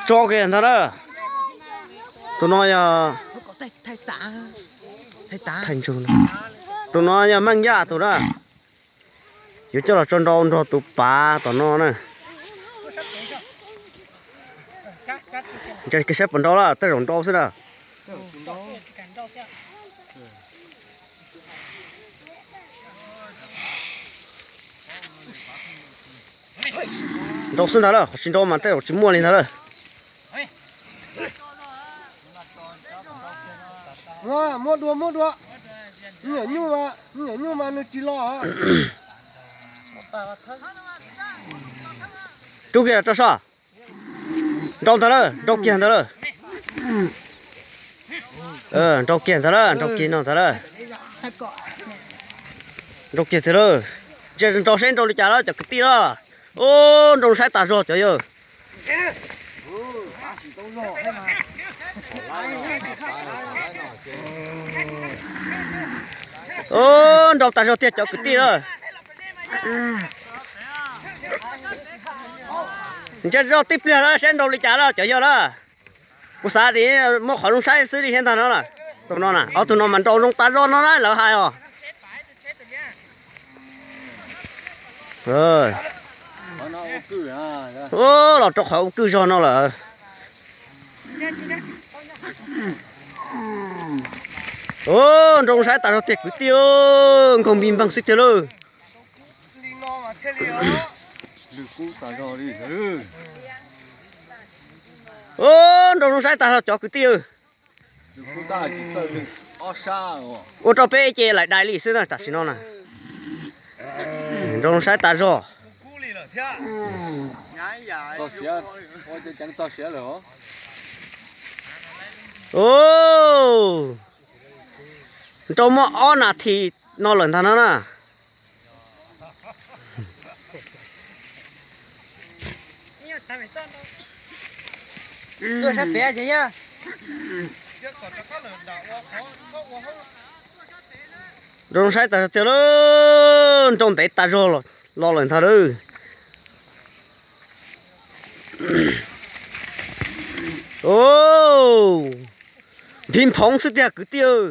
Tso kiag ntag na. Tus no yog, tus no yog Meej Yaj tus na. Yuav coj los tso nrau nrog tus pav tom no na. Ntsia kiag saib puas nrau lawm, tej zaum nrau xwb na. Nrau xwb ntag lawm, qhov tsis nrau mas tej zaum tsis muaj li ntag lawm. Muab dua, muab dua. Nyuam nyuj, nyuam nyuj mas nws tsis los. Rub kiag rau soj. Nrau ntag lawm, nrau kiag ntag lawm. Nrau kiag ntag lawm, nrau kiag no ntag lawm. Nrau kiag tiag lawm. Ntsia nrau saib nrau li cas lawm cov kwv tij lawm. Ub, nrau saib tas zog cov yawg. Ub, nrau tas zog tiag cov kwv tij lawm. Ntsia zoj tib pliag lawm saib nrau li cas lawm cov yawg lawm. Kuv xav tias muab qhov zoo saib xwb li thiab ntag no na. Tus no na, ob tug no mas nrau zoo tas zog no na lawv hais os. Los rau qhov ua kwj zog no lawm. Nrau saib tas zog tiag kwv tij, nkaug npig npeeg xwb tiag lawm. Nrau zoo saib tas zog cov kwv tij. Ua rau peb ces laim dais li xwb na tam sim no na. Nrau zoo saib tas zog. Nrau muaj ob nas this no lawm ntag no na. Nrau saib tas tiag lawm, nrau ntev tas zog los lawm ntag lawm. Nphiv nphoov xwb tiag kwv tij.